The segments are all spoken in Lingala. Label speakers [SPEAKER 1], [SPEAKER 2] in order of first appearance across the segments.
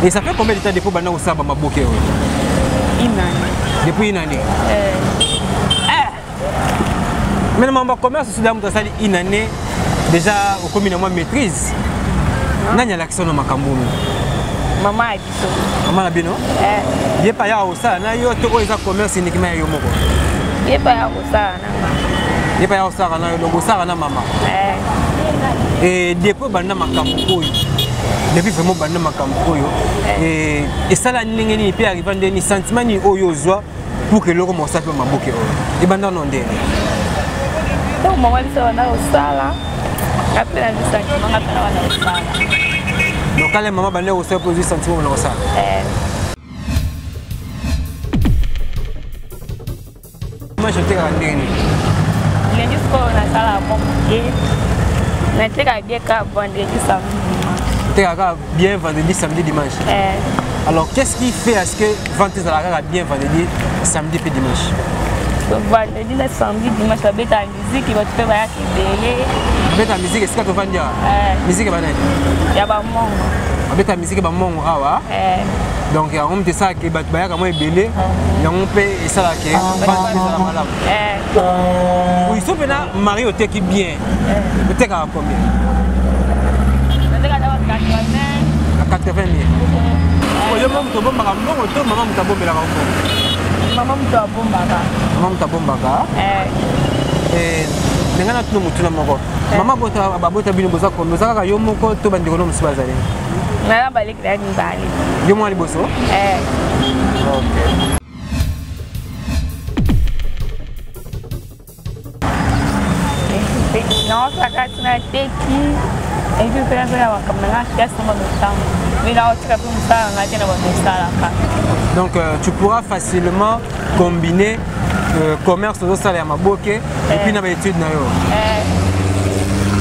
[SPEAKER 1] Et ça fait combien de temps depuis banda kosala ba maboke oyo?
[SPEAKER 2] Une année.
[SPEAKER 1] Depuis une année.
[SPEAKER 2] Eh.
[SPEAKER 1] Eh. Mais na mambo commerce soda moto asali une année déjà okomi na mwa maîtrise. Ah. Nani alakisa no makambo oyo?
[SPEAKER 2] Mama ya biso.
[SPEAKER 1] Mama na bino?
[SPEAKER 2] Eh.
[SPEAKER 1] Ye pa ya kosala na yo to oyo eza commerce uniquement ya yo moko?
[SPEAKER 2] Ye pa ya kosala na nga.
[SPEAKER 1] Ye pa ya kosala na yo donc osala na mama.
[SPEAKER 2] Eh.
[SPEAKER 1] Et depuis banda makambo oyo depuis vraiment banda makambo oyo eh. esala ndenge nini mpe arriva ndenge nini sentiment nini oyo ozwa pour que eloko mosala mpe maboke oyo ebanda no ndenge
[SPEAKER 2] ntango mama biso banda kosala nga mpe nazwi sentiment nga mpe na banda kosala.
[SPEAKER 1] Donc kala mama banda kosala mpe ozwi sentiment banda kosala.
[SPEAKER 2] Eh.
[SPEAKER 1] Dimanche otekaka ndenge nini?
[SPEAKER 2] Lundi sikoyo nasala mwa moke, natekaka bien kaka vendredi, samedi, dimanche.
[SPEAKER 1] Otekaka kaka bien vendredi, samedi, dimanche?
[SPEAKER 2] Eh.
[SPEAKER 1] Alors qu'est-ce qui fait à ce que vente ezalaka kaka bien vendredi, samedi mpe dimanche?
[SPEAKER 2] Vendredi na samedi, dimanche babetaka miziki, bato mpe bayaka ebele.
[SPEAKER 1] Babetaka miziki esika tovandi awa?
[SPEAKER 2] Eh.
[SPEAKER 1] Miziki banani?
[SPEAKER 2] Ya bamongo.
[SPEAKER 1] Babetaka miziki bamongo awa?
[SPEAKER 2] Eh.
[SPEAKER 1] Donc yango moto esalaka bato bayaka mwa ebele, yango mpe esalaka vente ezala malamu.
[SPEAKER 2] Eh.
[SPEAKER 1] Oui, so mpena Marie oteki bien, otekaka combien?
[SPEAKER 2] Natekaka na 80.
[SPEAKER 1] Na 80 000. Oyo mo moto obombaka mbongo to mama moto abombelaka mbongo?
[SPEAKER 2] Mama moto abombaka.
[SPEAKER 1] Mama moto abombaka.
[SPEAKER 2] Eh.
[SPEAKER 1] Ndenge natuna motuna moko, mama babota bino boza combien? Oza kaka yo moko to bandeko no mosusu bazali?
[SPEAKER 2] Nana baleki na mibale.
[SPEAKER 1] Yo mwana liboso?
[SPEAKER 2] Eh.
[SPEAKER 1] Ok.
[SPEAKER 2] Naosaka tina teki epi mpe nazala makambo na nga classe na bamesana, mais naotika mpe mosala na nga te na bamesalaka.
[SPEAKER 1] Donc tu pourras facilement combiner commerce ozosala ya maboke et puis na baétude na yo.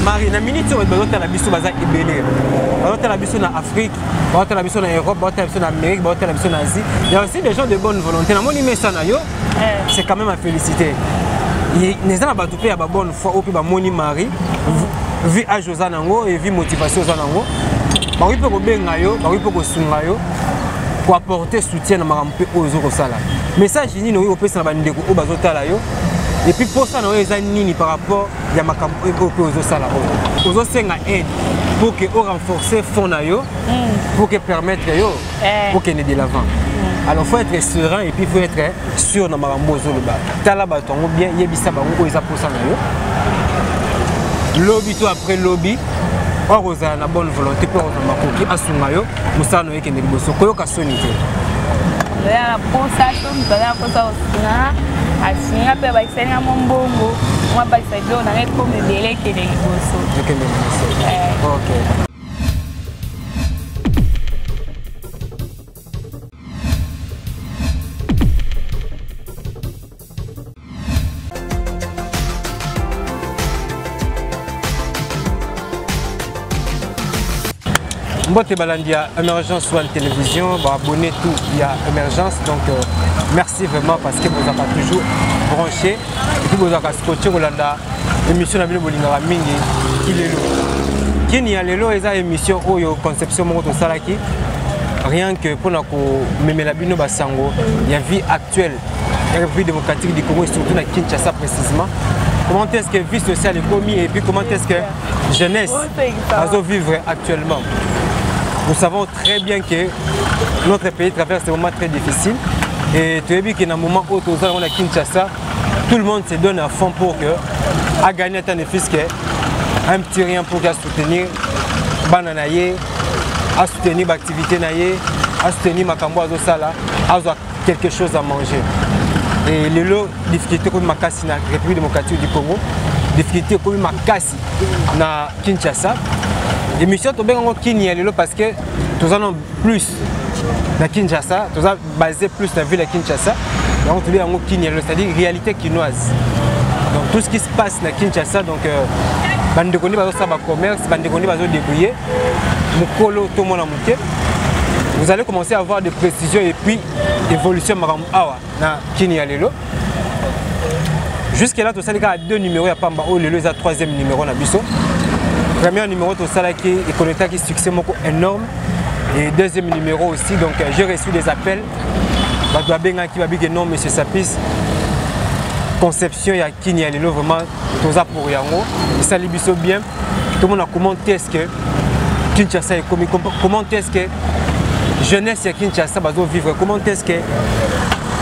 [SPEAKER 1] Marie, na minute oyo bazotala biso baza ebele, bazotala biso na Afrique, bazotala biso na Europe, bazotala biso na Amérique, bazotala biso na Asie. Il y a aussi des gens de bonne volonté. Namoni mesa na yo, c'est quand même à féliciter. Eza na bato mpe ya babonne foi oyo mpe bamoni Marie, vu âge oza nango et vu motivation oza nango, bakoki mpe kobenga yo, bakoki mpe kosunga yo, koapporter soutien na makambo mpe oyo ozo kosala. Message nini okoki kopesa na bandeko oyo bazotala yo, et puis posa na oyo eza nini par rapport ya makambo oyo mpe ozosala, oyo ozosenga aide pour que orenforcer fond na yo, pour que permettre yo okende de l'avant? Alors faut être serein et puis faut être sûr na makambo ozoloba. Tala bato yango bien, yebisa bango oyo eza posa na yo. Lobi to après lobi or ozala na bonne volonté mpo ozala makoki asunga yo, mosala na yo ekende liboso, koyoka soni te.
[SPEAKER 2] Naza na posa to moto aza na posa kosunga, asunga mpe abakisali nga mwa mbongo, mwa bakisa biloko na ngai ekoma ebele, ekende liboso.
[SPEAKER 1] Ekende liboso. Ok. Mbote balandi ya Emergence One Télévision, baabonné tout ya Emergence. Donc merci vraiment parce que vous avez toujours branché et puis vous avez scotché kolanda émission na bino bolingaka mingi Kilelo. Kini ya lelo eza émission oyo conception moko tosalaki rien que mpona komemela bino basango ya vie actuelle ya République démocratique du Congo et surtout na Kinshasa précisément. Comment est-ce que vie sociale est commise et puis comment est-ce que jeunesse va vivre actuellement. Nous savons très bien que notre pays traverse des moments très difficiles et tu as vu qu'il y a un moment où à Kinshasa, tout le monde se donne à fond pour que à gagner un fisc, un petit rien pour qu'à soutenir bana na ye, à soutenir l'activité na ye, à soutenir makambo azosala, azwa quelque chose à manger. Et lelo difficulté komi makasi na République démocratique du Congo, difficulté komi makasi na Kinshasa. Émission tobengango Kini ya lelo parce que toza non plus na Kinshasa, toza basé plus na ville ya Kinshasa, yango tobenga yango Kini ya lelo, c'est-à-dire réalité kinoise. Donc tout ce qui se passe na Kinshasa, donc bandeko nde bazosala bacommerce, bandeko nde bazodébrouiller, mokolo to mwana moke, vous allez commencer à avoir des précisions et puis évolution makambo awa na Kini ya lelo. Jusque là tosali kaka deux numéros ya pamba oyo, lelo eza troisième numéro na biso. Premier numéro tosalaki ekonetaki succès moko énorme. Et deuxième numéro aussi, donc j'ai reçu des appels. Bato babengaki babi que non, monsieur Sapis, conception ya Kin ya lelo vraiment toza pour yango, esali biso bien. Tout le monde a comment est-ce que Kinshasa est commis, comment est-ce que jeunesse ya Kinshasa bazo vivre, comment est-ce que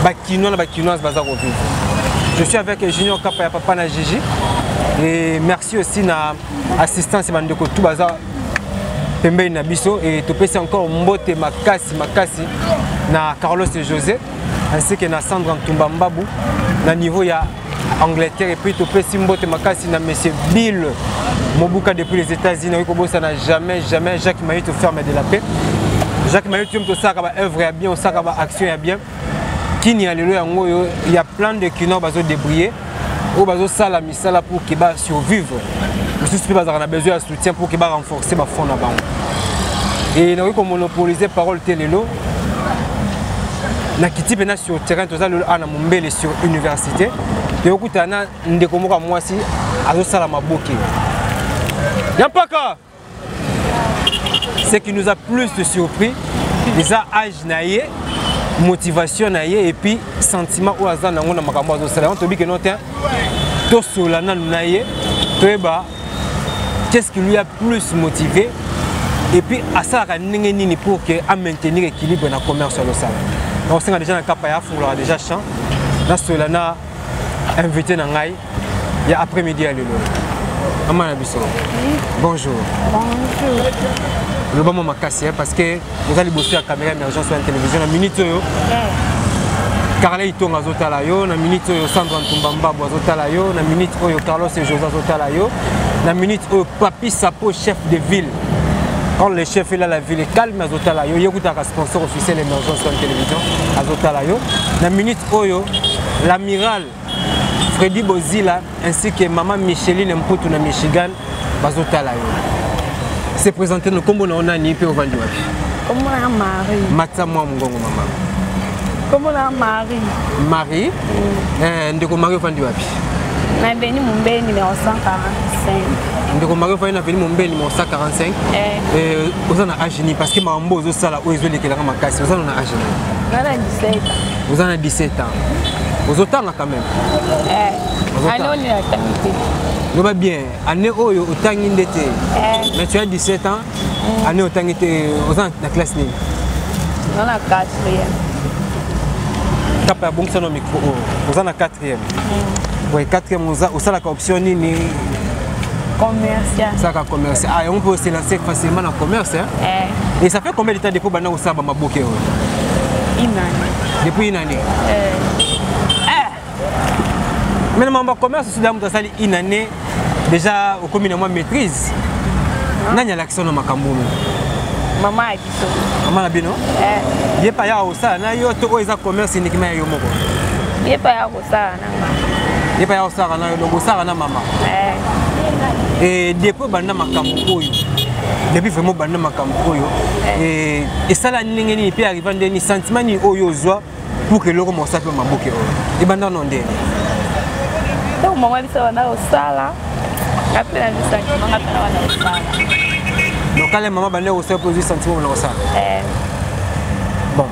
[SPEAKER 1] bakinois na bakinoise baza kovivre. Je suis avec Junior Kapa ya papa na Gigi et merci aussi na assistance ya bandeko tout baza pembeni na biso et topesi encore mbote makasi makasi na Carlos et José ainsi que na Sandra Ntumba Mbabu na niveau ya Angleterre et puis topesi mbote makasi na monsieur Bill Mobuka depuis les États-Unis oyo kobosana jamais jamais Jacques Mayuto ferme de la paix. Jacques Mayuto yo tosalaka ba œuvre ya bien, osalaka ba action ya bien. Kini ya lelo yango oyo il y a plein de kinois bazo débrouiller oyo bazosala misala pour ke ba survivre, mosusu mpe bazalaka na besoin ya soutien pour ke ba renforcer ba fonds na bango. Et nakoki komonopoliser parole te lelo nakiti mpena sur terrain, toza lelo awa na Mombele sur université, toyokutana na ndeko moko ya mwasi azosala maboke ya mpaka. Ce qui nous a plus surpris eza âge na ye, motivation na ye et puis sentiment oyo aza nango na makambo azosala yango. Toyebi ke no te, tosola nanu na ye, toyeba qu'est-ce qui lui a plus motivé et puis asalaka ndenge nini pour que a maintenir équilibre na commerce azosala. Nakosenga déjà na kapa ya afungolaka déjà champ, nasola na invité na ngai ya après-midi ya lelo. Mama na biso, bonjour.
[SPEAKER 2] Bonjour.
[SPEAKER 1] Loba mwa makasi parce que oza liboso ya caméra Émergence ya télévision. Na minute oyo Carle Itonga azotala yo, na minute oyo Sandra Ntumba Mbabu azotala yo, na minute oyo Carlos et José azotala yo, na minute oyo Papi Sapo, chef de ville, quand le chef est là, la ville est calme, azotala yo, yekutaka sponsor officiel Émergence ya télévision azotala yo, na minute oyo l'amiral Freddy Bozila ainsi que maman Micheline Mputu na Michigan bazotala yo. Se présenter no kombo na onani mpe ovandi wapi?
[SPEAKER 2] Kombo na Marie.
[SPEAKER 1] Matsa mwa mongongo, mama.
[SPEAKER 2] Kombo na Marie.
[SPEAKER 1] Marie. Ndeko Marie, ovandi wapi?
[SPEAKER 2] Na avenue Mombele numéro 145.
[SPEAKER 1] Ndeko Marie, ofandi na avenue Mombele numéro 145. Oza na âge nini? Parce que makambo ozosala oyo ezolekelaka makasi. Oza na âge nini?
[SPEAKER 2] Nga na 17 ans.
[SPEAKER 1] Oza na 17 ans, ozotanga quand même?
[SPEAKER 2] Eh. Année oyo natangi te.
[SPEAKER 1] Loba bien, année oyo otangi nde te?
[SPEAKER 2] Eh.
[SPEAKER 1] Mais tu as 17 ans, année otangi te, oza na classe nini?
[SPEAKER 2] Nga na quatrième.
[SPEAKER 1] Kapa ya bongisa na micro oyo. Oza na quatrième? Ouais, quatrième. Osalaka option nini?
[SPEAKER 2] Commercial.
[SPEAKER 1] Osalaka commerce. Ah, yango mpe ose lancer facilement na commerce, hein?
[SPEAKER 2] Eh.
[SPEAKER 1] Et ça fait combien de temps depuis banda kosala bamaboke oyo?
[SPEAKER 2] Une année.
[SPEAKER 1] Depuis une année?
[SPEAKER 2] Eh.
[SPEAKER 1] Mais na mambo ya commerce, soki moto asali une année déjà, okomi na mwa maîtrise. Nani alakisa na makambo oyo?
[SPEAKER 2] Mama ya biso.
[SPEAKER 1] Mama na bino?
[SPEAKER 2] Eh.
[SPEAKER 1] Ye pa yaka kosala na yo to oyo eza commerce uniquement ya yo moko?
[SPEAKER 2] Ye pa ya kosala na nga.
[SPEAKER 1] Ye pa yaka kosala na yo, donc osalaka na mama?
[SPEAKER 2] Eh.
[SPEAKER 1] Et depuis banda makambo oyo, depuis vraiment banda makambo oyo, esala ndenge nini mpe arriva ndenge nini, sentiment nini oyo ozwa pour que eloko mosala mpe maboke oyo ebanda no ndenge?
[SPEAKER 2] Ntango mama biso banda kosala, nga mpe nazwi sentiment, nga mpe na banda kosala.
[SPEAKER 1] Donc kala mama banda kosala mpe ozwi sentiment banda kosala?
[SPEAKER 2] Eh.
[SPEAKER 1] Bon,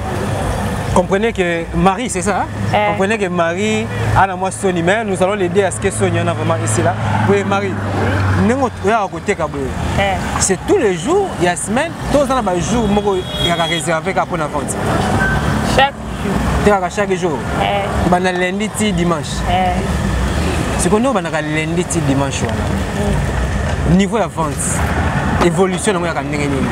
[SPEAKER 1] comprenez que Marie, c'est ça, hein?
[SPEAKER 2] Eh.
[SPEAKER 1] Comprenez que Marie a na moi Sony, mais nous allons l'aider à ce que Sony en a vraiment ici là. Oui, Marie. Ndenge oyaka koteka boye,
[SPEAKER 2] Eh.
[SPEAKER 1] c'est tous les jours ya semaine to oza na bajour moko yaka réservé kaka mpona vente?
[SPEAKER 2] Chaque jour.
[SPEAKER 1] Tekaka chaque jour?
[SPEAKER 2] Eh.
[SPEAKER 1] Banda lundi ti dimanche?
[SPEAKER 2] Eh.
[SPEAKER 1] Sikoyo nde obandaka lundi ti dimanche wana, niveau ya vente, évolution nango yaka ndenge nini?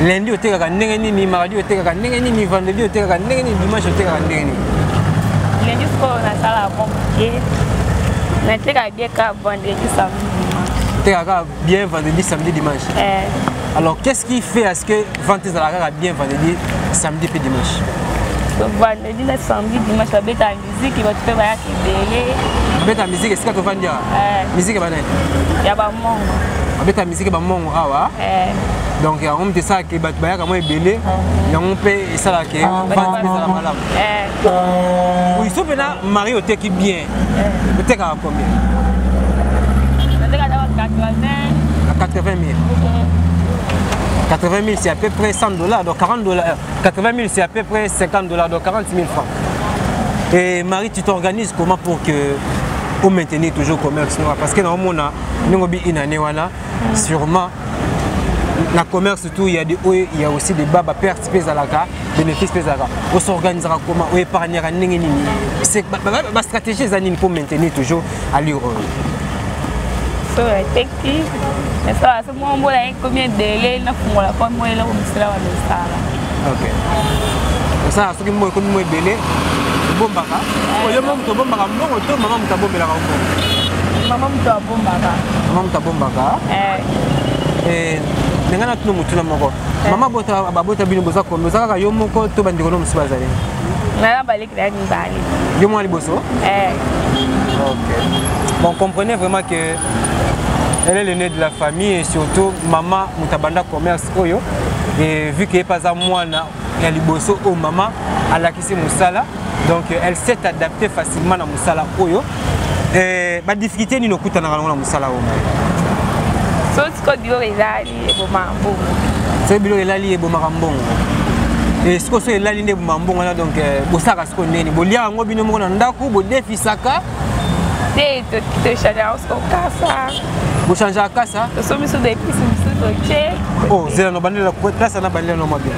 [SPEAKER 1] Lundi otekaka ndenge nini, mardi otekaka ndenge nini, vendredi otekaka ndenge nini, dimanche otekaka ndenge nini?
[SPEAKER 2] Lundi sikoyo nasala moke, natekaka bien kaka vendredi, samedi, dimanche.
[SPEAKER 1] Otekaka bien vendredi, samedi, dimanche?
[SPEAKER 2] Eh.
[SPEAKER 1] Alors qu'est-ce qui fait à ce que vente ezalaka kaka bien vendredi, samedi mpe dimanche?
[SPEAKER 2] Vendredi na samedi, dimanche babetaka miziki, bato mpe bayaka ebele.
[SPEAKER 1] Babeta musique esika tovandi awa?
[SPEAKER 2] Eh.
[SPEAKER 1] Musique banani?
[SPEAKER 2] Ya bamongo.
[SPEAKER 1] Babeta musique bamongo awa?
[SPEAKER 2] Eh.
[SPEAKER 1] Donc yango moto esalaka bato bayaka mwa ebele, yango mpe esalaka vente mpe ezala malamu?
[SPEAKER 2] Eh.
[SPEAKER 1] Oui. So mpena Marie oteki bien, otekaka combien?
[SPEAKER 2] Natekaka ba 80.
[SPEAKER 1] Na 80 000? 80 000, c'est à peu près 100 dollars, donc 40 dollars. 80 000, c'est à peu près 50 dollars, donc 40 000 francs. Et Marie, tu t'organises comment pour que pour maintenir toujours commerce? Parce que normalement, nous avons une année, sûrement, na commerce tout, il y a des hauts, il y a aussi des bas, ba perte mpe ezalaka, bénéfice mpe ezalaka. Os'organisaka comment? Oépargnaka ndenge nini? Ba stratégie eza nini pour maintenir toujours allure oyo?
[SPEAKER 2] So nateki, nasala so mwa mbola ekomi ebele, nafungola mpo mwa eloko mosala wana osala.
[SPEAKER 1] Ok, osala soki mbongo ekomi mwa ebele, obombaka. Oyo mo moto obombaka mbongo to mama moto abombelaka mbongo?
[SPEAKER 2] Mama moto abombaka.
[SPEAKER 1] Mama moto abombaka. Ndenge na tuna motuna moko, mama babota bino boza combien? Oza kaka yo moko to bandeko no mosusu bazali?
[SPEAKER 2] Nana baleki na mibale.
[SPEAKER 1] Yo mwana liboso? Ok, bon, comprenez vraiment que elle est l'aînée de la famille et surtout mama moto abanda commerce oyo. Et vu que ye mpe aza mwana ya liboso oyo mama alakisi mosala, donc elle s'est adaptée facilement na mosala oyo. Ba difficulté nini okutanaka nango na mosala oyo?
[SPEAKER 2] So sikoyo biloko ezali, ebomaka mbongo.
[SPEAKER 1] Soki biloko elali, ebomaka mbongo. E sikoyo so elali nde ebomaka mbongo wana, donc bosalaka sikoyo ndeni? Boliaka yango bino moko na ndako? Bodefisaka?
[SPEAKER 2] Te, tochangeaka siko kasa.
[SPEAKER 1] Bochangeaka kasa?
[SPEAKER 2] Tosombi so ba épices mosusu, totie.
[SPEAKER 1] Oh, zela no bandela place na bandela no mabe.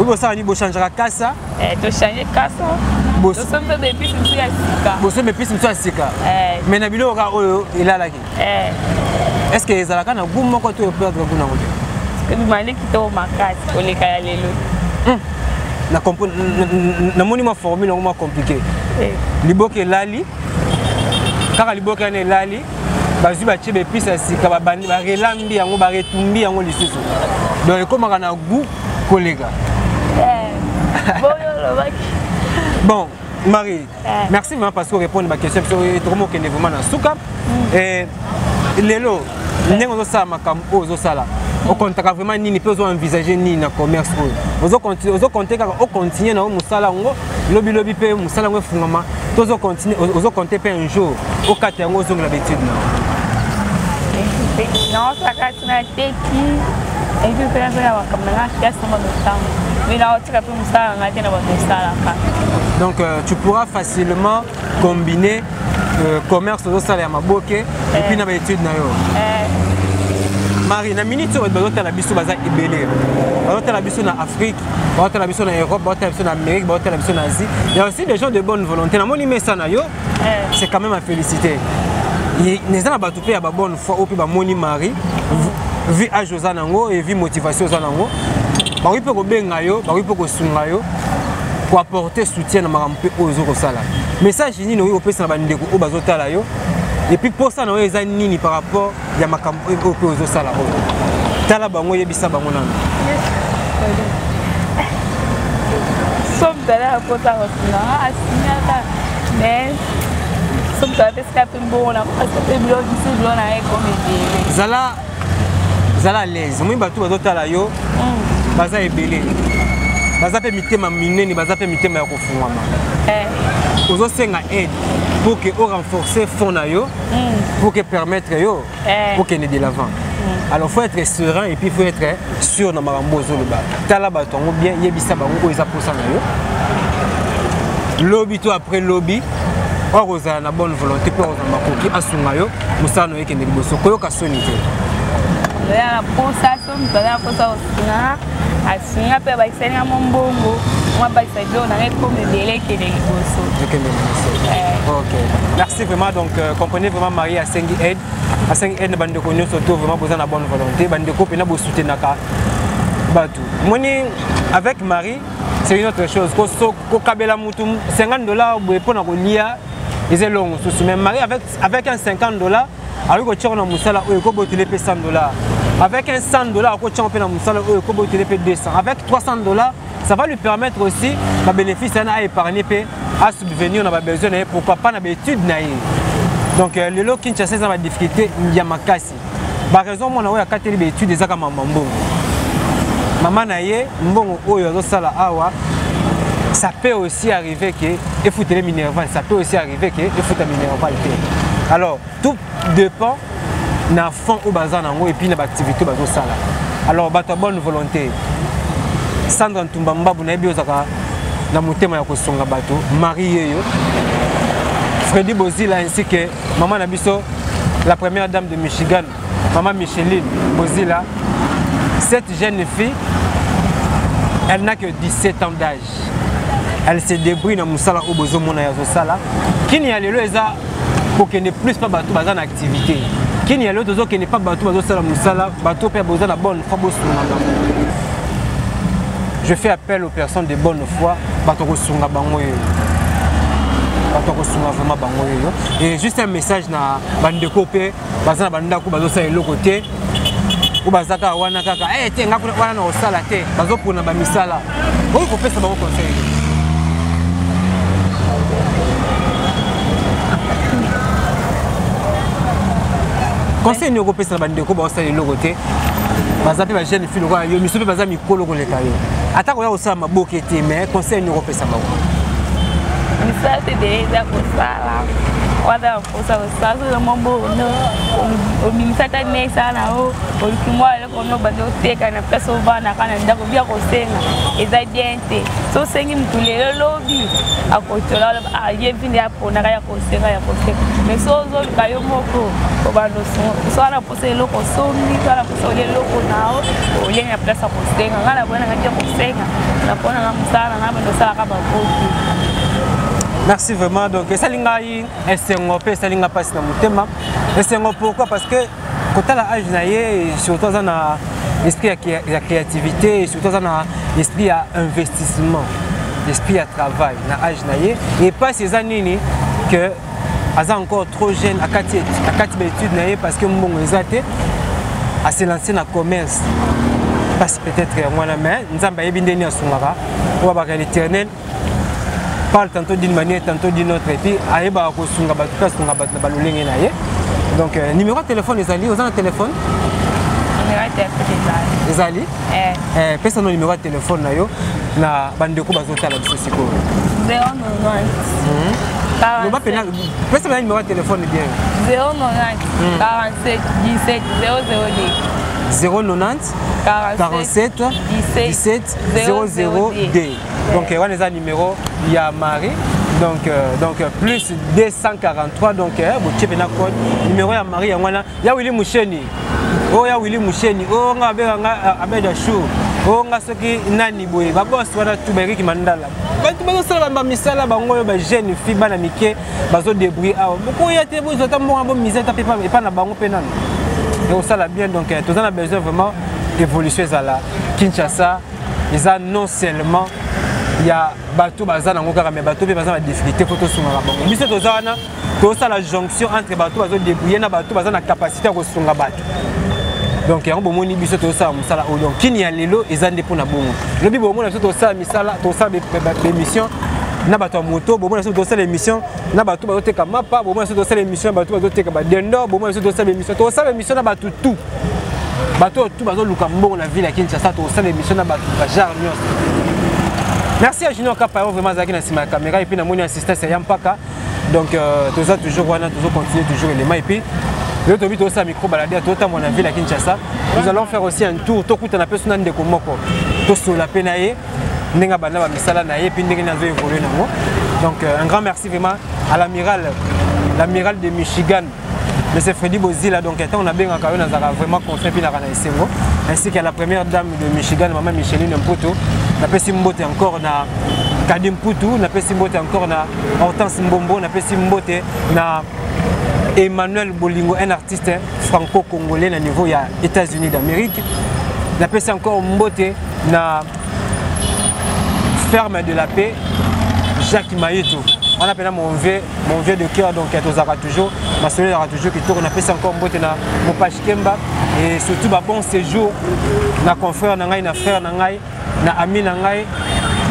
[SPEAKER 1] Oyi bosala nini? Bochangeaka kasa?
[SPEAKER 2] Tochange kasa, tosombi so ba épices mosusu ya sika.
[SPEAKER 1] Bosombi épices mosusu ya sika, mais na biloko kaka oyo elalaki? Est ce que ezalaka na goût moko to eperdre goût nango te?
[SPEAKER 2] Ebimali kitoko makasi koleka ya lelo.
[SPEAKER 1] Namoni mwa formule yango mwa compliqué. Liboke elali kaka, liboke wana elali, bazwi, batie ba épices ya sika, barelambi yango, baretumbi yango lisusu, donc ekomaka na goût koleka. Bon, Marie, merci vraiment parce que répondre ba question biso. Tokomi okende vraiment na suka. Lelo ndenge ozosala makambo oyo ozosala, okontaka vraiment nini mpe ozo envisage nini na commerce oyo? Ozokonte kaka ocontinue na yo mosala yango, lobilobi mpe mosala yango efungama, to ozokonte mpe un jour okata yango, ozongela ba étude na?
[SPEAKER 2] Naosaka tina teki epi mpe nazala makambo na nga classe na bano ntango, mais naotika mpe mosala na ngai te na bato osalaka.
[SPEAKER 1] Donc tu pourras facilement combiner commerce ozosala ya maboke et puis na ba étude na yo. Marie, na minute oyo bazotala biso baza ebele. Bazotala biso na Afrique, bazotala biso na Europe, bazotala biso na Amérique, bazotala biso na Asie. Il y a aussi des gens de bonne volonté. Namoni mesa na yo, c'est quand même à féliciter. Eza na bato mpe ya ba bonne foi oyo mpe bamoni Marie, vu âge oza nango et vu motivation oza nango, bakoki mpe kobenga yo, bakoki mpe kosunga yo, koapporter soutien na makambo mpe oyo ozo kosala. Message nini oyo opesa na bandeko oyo bazotala yo? Et puis posa na oyo eza nini par rapport ya makambo oyo mpe ozosala oyo? Tala bango, oyebisa bango nano.
[SPEAKER 2] So moto aza na posa kosunga, asignaka, mais so moto apesika mpe mbongo na parce mpe biloko biso, biloko na ye ekomi ebele.
[SPEAKER 1] Zala, zala à l'aise. Omoni bato bazotala yo baza ebele, baza mpe mitema minene, baza mpe mitema ya kofungwama. Ozosenga aide pour que orenforcer fond na yo, pour que permettre yo okende de l'avant. Alors faut être serein et puis faut être sûr na makambo ozoloba. Tala bato yango bien, yebisa bango oyo eza posa na yo. Lobi to après lobi, or ozala na bonne volonté mpe ozala makoki asunga yo, mosala na yo ekende liboso. Koyoka soni te.
[SPEAKER 2] Aza na posa, so moto aza na posa kosunga, asunga mpe abakisalinga mwa mbongo, mwa bakisa biloko na ngai ekoma ebele, ekende liboso.
[SPEAKER 1] Ekende liboso. Ok, merci vraiment. Donc comprenez vraiment, Marie asengi aide, asengi aide na bandeko nyonso to vraiment boza na bonne volonté, bandeko mpena bosoutenaka bato. Moni, avec Marie, c'est une autre chose. Kokabela mutu 50 $ boye mpona kolia eza elongo mosusu, mais Marie, avec un 50 $, akoki kotiaka na mosala oyo ekobotela mpe 100 $. Avec un 100 $, akotiaka mpe na mosala oyo ekobotela mpe 200. Avec 300 $, ça va lui permettre aussi ba bénéfice wana aépargne mpe asubvenir na ba besoin na ye, pourquoi pas na ba étude na ye. Donc lelo Kinshasa eza na ba difficulté ya makasi. Ba raison mwana oyo akateli ba étude ezaka mama mbongo, mama na ye mbongo oyo azosala awa, ça peut aussi arriver que efutele minerval, ça peut aussi arriver que efuta minerval te. Alors tout dépend. Na fond oyo baza nango et puis na baactivité bazosala. Alors bato ya bonne volonté, Sandra Ntumba Mbabu, nayebi ozalaka na motema ya kosunga bato, Marie yeyo, Freddy Bozila, ainsi que mama na biso, la première dame de Michigan, mama Micheline Bozila. Cette jeune fille, elle n'a que 17 ans d'âge, elle se débrouille na mosala oyo bozomona ya azosala. Kini ya lelo eza kokende plus mpa bato baza na activité. Kini ya lelo tozokende mpa bato bazosala mosala, bato mpe boza na bonne foi, bosunga bango. Je fais appel aux personnes de bonne foi, bato kosunga bango oyo, bato kosunga vraiment bango oyo. Et juste un message na bandeko mpe baza na bandako, bazosala eloko te, oyo baza kaka wana kaka eh, te nga kuna wana na kosala te, bazopona bamisala oyo, kopesa bango conseil? Conseil nini okopesa na bandeko baosala eloko te, baza mpe bajeune fille lokola yo, miso mpe baza mikolo koleka yo, ata koya kosala maboke te, mais conseil nini okopesa bango?
[SPEAKER 2] Misala te, de eza kosala wana mposa kosala soki mwa mbongo obimisa ata mesa na yo, oluki mwa eloko no bandi oteka na place ovandaka na ndako. Bia kosenga eza bien te. So osengi mutu lelo, lobi akotola, ye vinde aponaka ya kosenga ya kosenga. Mais so ozoluka yo moko, obanda so wana mposa eloko osombi, so wana mposa olia eloko na yo, olie na place ya kosenga. Ngai na boya nanga te kosenga, napona nga mosala na ngai, bando osalaka bakoki.
[SPEAKER 1] Merci vraiment. Donc esali ngai esengo mpe esali ngai mpasi na motema. Esengo pourquoi? Parce que kotala age na ye, surtout aza na esprit ya créativité, surtout aza na esprit ya investissement, esprit ya travail na age na ye. Et mpasi eza nini? Que aza encore trop jeune, akati baétude na ye parce que mbongo eza te, ase lancé na commerce. Mpasi peut-être yango wana, mais Nzambe ayebi ndeni asungaka. Oyo babaka, l'Éternel parle tantôt d'une manière, tantôt d'une autre, et puis ayebaka kosunga bato mpe asunga bato na balolenge na ye. Donc numéro ya téléphone ezali? Oza na téléphone?
[SPEAKER 2] Numéro ya téléphone ezali.
[SPEAKER 1] Ezali. Pesa no numéro ya téléphone na yo na bandeko bazotala biso sikoyo.
[SPEAKER 2] 090.
[SPEAKER 1] Loba pena, pesa pena numéro ya téléphone bien.
[SPEAKER 2] 090 47 17 002.
[SPEAKER 1] 090 47 17 002. Donc wana eza numéro ya Marie. Donc plus 243, donc botie mpena code, numéro ya Marie yango wana, ya Willi Musheni oyo, ya Willi Musheni oyo nga abengaka nga Abeda Chour, oyo nga soki nani boye, babos wana tu, baeriki Mandala, bato bazosala bamisala bango oyo, bajeune fille, bana mike bazodébrouille awa. Bokoya te, bozwa ata mbongo, bomise ata mpe epa na bango mpe nano ekosala bien. Donc toza na besoin vraiment évolution ezala. Kinshasa eza non seulement ya bato baza nango kaka, mais bato mpe baza na difficulté, fo tosungaka bango. Biso toza wana, tosala jonction entre bato bazodébrouille na bato baza na capacité ya kosunga bato. Donc yango bomoni biso tozosala mosala oyo. Donc kini ya lelo eza nde mpona bongo. Lobi bomona biso tosala misala, tosala bémission na bato ya moto, bomona biso tosala émission na bato bazoteka mapa, bomona biso tosala émission na bato bazoteka badendo, bomona biso tosala émission, tosala émission na bato tout, bato oyo tout bazoluka mbongo na ville ya Kinshasa. Tosala émission na bato bagenre nyonso. Merci à Junior Kapayo, vraiment azalaki na nsima ya caméra, et puis namoni assistance ya Mpaka. Donc toza toujours wana, tozocontinue toujours élément. Et puis lelo tobi tosala micro balade, totambola na ville ya Kinshasa. Nous allons faire aussi un tour, tokutana mpe so na ndeko moko, tosola mpe na ye ndenge abanda bamisala na ye, mpe ndenge nini azo évolue nango. Donc un grand merci vraiment à l'amiral, l'amiral de Michigan, monsieur Freddy Bozila. Donc ntango nabengaka yo, nazalaka vraiment confiant mpe naka na esengo, ainsi qu'à la première dame de Michigan, mama Micheline Mputu. Napesi mbote encore na Kadi Mputu, napesi mbote encore na Hortense Mbombo, napesi mbote na Emmanuel Bolingo, un artiste franco-congolais na niveau ya États-Unis d'Amérique. Napesi encore mbote na Ferme de la Paix, Jacques Maïto wana mpena, mon vieux de cœur. Donc tozalaka toujours masolo, ezalaka toujours kitoko. Napesi encore mbote na Mopash Kemba et surtout ba bon séjour na confrère na ngai, na frère na ngai, na ami na ngai,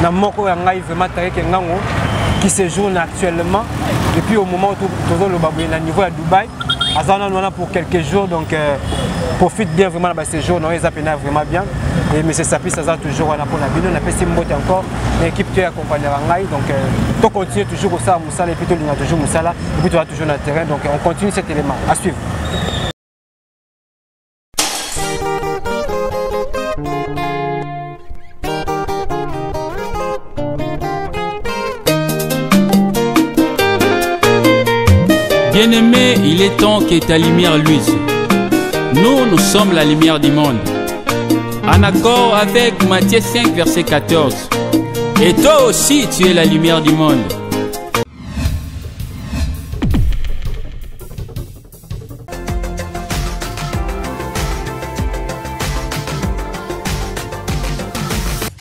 [SPEAKER 1] na moko ya ngai vraiment, Tareke Ngango, qui séjourne actuellement depuis au moment où tozoloba boye na niveau ya Dubaï. Aza nanu wana pour quelques jours, donc profite bien vraiment na baséjour na oyo, eza mpena vraiment bien. Et monsieur Sapis aza toujours wana mpona bino. Napesi mbote encore na équipe to accompagnera ngai. Donc to continue toujours kosala mosala, et puis tolinga toujours mosala, et puis toza toujours na terrain. Donc on continue cet élément à suivre.
[SPEAKER 3] Bien-aimé, il est temps que ta lumière luise. Nous, nous sommes la lumière du monde. En accord avec Matthieu 5, verset 14. Et toi aussi, tu es la lumière du monde.